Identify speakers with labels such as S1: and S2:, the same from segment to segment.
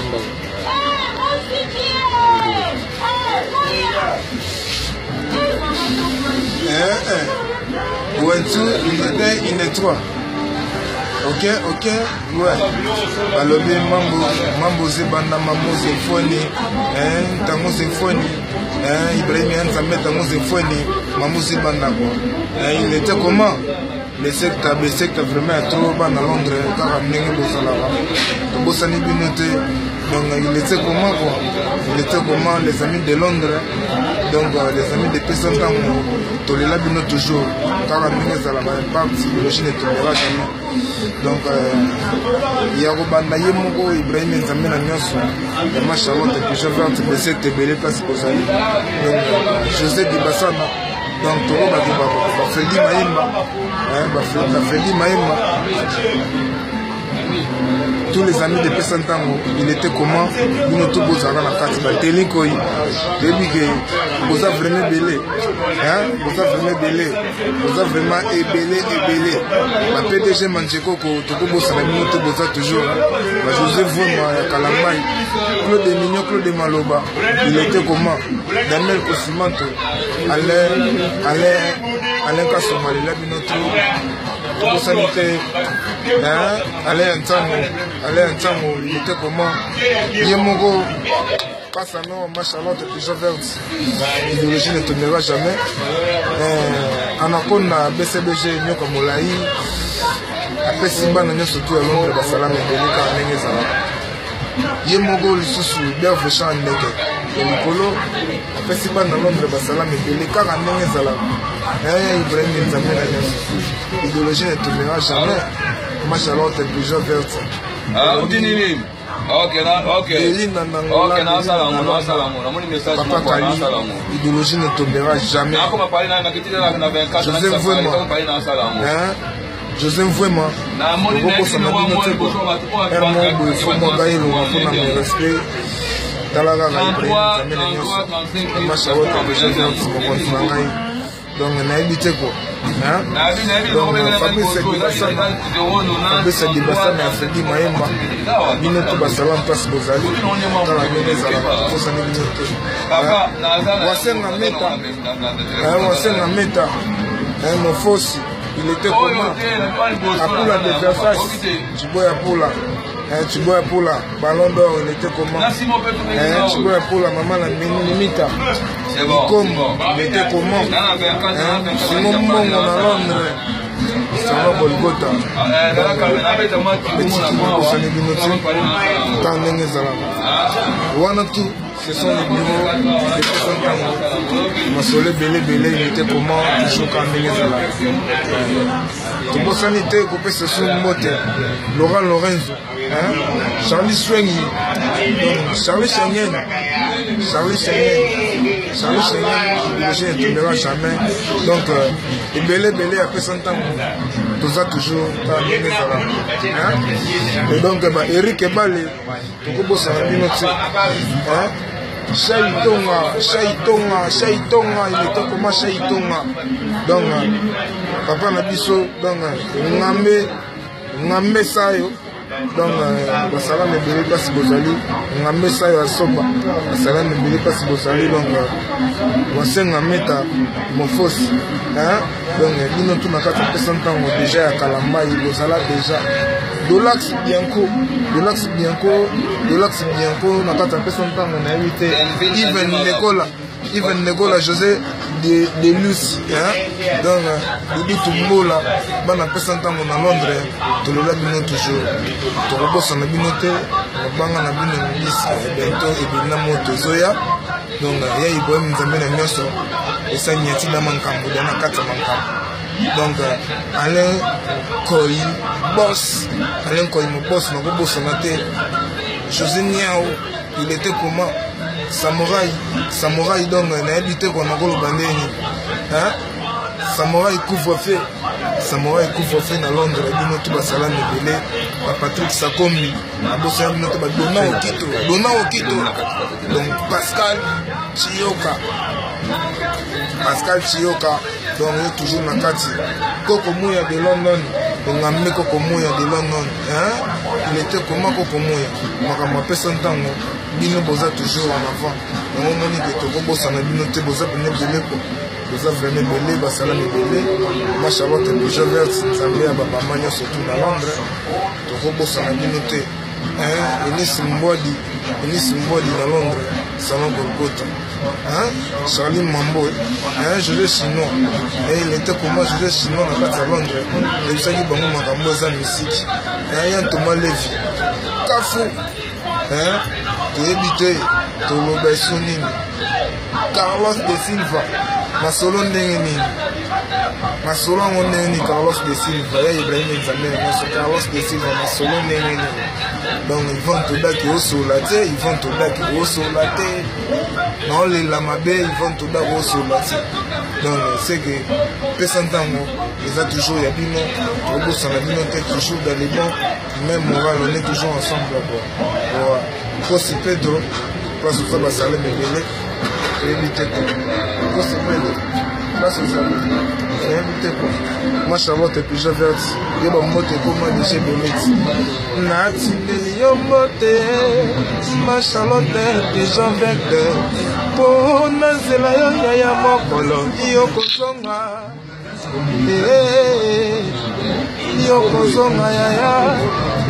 S1: Simbaka.
S2: Eh, eh. Wentu, il était, il est trois. Ok, ok, ouais. Balobi mambo, mambo zebanda, mambo zefoni, hein, tango zefoni, hein, Ibrahim Nzambe tango zefoni, mambo zebanda quoi. Hein, il était comment? Les sectes, les sectes vraiment ya trop bana Londres kaka ndenge bozalaka. Tobosani bino te. Donc il était comment quoi? Il était comment les amis de Londres? Donc euh, les amis de Pesa Ntango tolela bino toujours kaka ndenge ezalaka impact psychologie ne tombera jamais. Donc euh, ya kobanda ye moko Ibrahim Nzambe na nyonso ya ma Charlotte Pigeon verte besecte ebele place bozali. Donc euh, José Dibasana donc tokobaki bafredi mayemba bafredi mayemba tous les amis de pesa ntango il était comment bino to bozalaka na kati bateli koi toyebi ke boza vraiment ebele boza vraiment ebele boza vraiment ebele ebele ba pdg manjekoko tokobosana bino te boza toujours ba josé voma ya kalambai claude mignon claude maloba il était comment daniel kosimanto Alain, Alain, Alain Kasonga lela bino trop. Tobosani te hein? Alain ya Ntango, Alain ya Ntango, il était comment? Ye moko Passano, ma Charlotte, pigeon verte. Idéologie ne tombera jamais. Eh, Anaconda, BCBG, nyoka molai. apesi bana nyonso tu ya Londres basalama ebele kaka ndenge ezalaka. Ye moko lisusu Berve Jean Ndeke ya likolo apesi bana Londres basalama ebele kaka ndenge ezalaka. Eh, Ibrahim Nzambe na nyonso. Idéologie ne tombera jamais. Ma Charlotte Pigeon verte.
S3: Ah, odi nini? Ok, na ok.
S2: Belinda Nangola.
S3: Ok, na sala ngo, na sala ngo. Namoni message
S2: Papa
S3: moko, na
S2: Kali,
S3: sala ngo.
S2: idéologie ne tombera jamais.
S3: Nakoma pale na nakiti na na 24
S2: José
S3: na
S2: Mvuema.
S3: pale na sala ngo.
S2: Hein? José Mvuema,
S3: Namoni na
S2: okokosana bino te heure moko boye fo mwa elonga mpona me respect tala kaka Ibrahim Nzambe na nyonso mama Charlotte Joseph mokonzi na ngai donc nayebi te ko donc Fabrice Dibasana Fabrice Dibasana ya Fredi Mayemba bino to basala mpasi bozali tala ndenge ezalaka tokosani bino te wasenga meta wasenga meta mofosi il était comment Apula de Versace Chiboya Pula hein, Chiboya Pula Ballon d'or il était comment hein, Chiboya Pula maman la Mimita Likombo il était comment hein, Simon Mbongo na Londres Salon Golgotha etiki bokosani bino te ntango ndenge ezalaka wana tout Ce sont les bureaux de Pesa Ntango. Masolo ebele ebele il était comment toujours kaka ndenge ezalaka. Tobosani te kopesa so mbote Laurent Lorenzo, hein? Charlie Swengi, donc Charlie Schengen, Charlie Schengen, Charlie Schengen, idéologie ne tombera jamais. Donc euh, ebele ebele ya Pesa Ntango toza toujours kaka ndenge ezalaka. Hein? Et donc ba Eric Ebale tokobosana bino te Shai Tonga, Shai Tonga, Shai Tonga, il était comment Shai Tonga Donc, papa na biso, donc, Ngambe, Ngambe Sayo, donc, basalama ebele place bozali, Ngambe Sayo asoba, basalama ebele place bozali, donc, wasenga meta, mofosi, hein donc, bino tu na kati apesa ntango déjà ya Kalambayi, bozala déjà. Dolax Bianco, Dolax Bianco, Dolax Bianco na kati apesa ntango nayebi te Even Nekola, Even Nekola José de, de Luce, hein? Donc Doudou Tumbola, bana pesa ntango na Londres, tolola bino toujours. Tokobosana bino te, mabanga na bino mbisi bientôt ebina moto ezoya. Donc ya Ibrahim Nzambe na nyonso esani ya tina mankambo na kati ya mankambo. Donc Alain Koy boss, Alain Koy mon boss nakobosana te. José Niao, il était comment? Samouraï, Samouraï donc nayebi te kwa nakoloba ndeni. Hein? Samouraï couvre-feu, Samouraï couvre-feu na Londres bino tu basalami ebele, ba Patrick Sakombi, abosana bino te ba Dona Okito, Dona Okito. Donc Pascal Chiyoka. Pascal Chiyoka donc ye toujours na kati. Koko Muya de London, ongambe Koko Muya de London, hein? Il était comment kokomoya makambo apesa ntango bino boza toujours en avant. Yango omoni ke tokobosana bino te, boza pene ebele ko boza vraiment ebele, basalami ebele. Ma Charlotte Pigeon Verte, Nzambe ya bamama nyonso tu na Londres, tokobosana bino te. Eunice Mbwadi, Eunice Mbwadi na Londres, Salon Golgotha. Hein? Charlie Mambo, hein? José Chinois. Et il était comment José Chinois na kati ya Londres. Ebisaki bango makambo eza misiki. Hein? Yan Thomas Levy. Kafu. Hein? Toyebi te toloba esu nini. Carlos de Silva. Masolo ndenge nini? Masolo yango ndenge nini Carlos de Silva ya Ibrahim Nzambe na nyonso Carlos de Silva masolo ndenge nini? Donc Yvonne Todaki osola te, Yvonne Todaki osola te. Naolela mabe Yvonne Todaki osola te. Donc c'est que pesa ntango eza toujours ya bino, tobosana bino te, toujours dans les bons même moral, on est toujours ensemble quoi. Ouais. Kosi Pedro, place oza basalem ebele, oyebi te ko. Kosi Pedro, place ozali, oyebi te ko. Ma Charlotte Pigeon Verte, yo bambote ekoma deja ebele ti. Natindeli yo mbote, ma Charlotte Pigeon Verte, mpo na nzela yo yaya mokolo yo kozonga. Yo kozonga yaya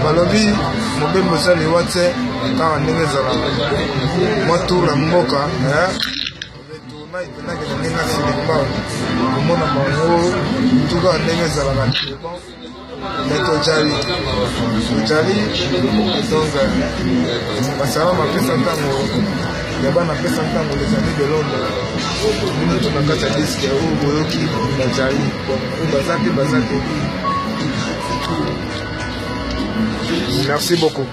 S2: balobi mobembo eza liwa te, kaka ndenge ezalaka mwa tour ya mboka retourna epenaki na ndenge asilimba komona bango tuka ndenge ezalaka bon, mais tojali tojali. Donc basala mapesa ntango ya bana pesa ntango, les amis de Londres, bino to na kati ya diske oyo boyoki bajali bon, oyo baza te baza te. Merci beaucoup.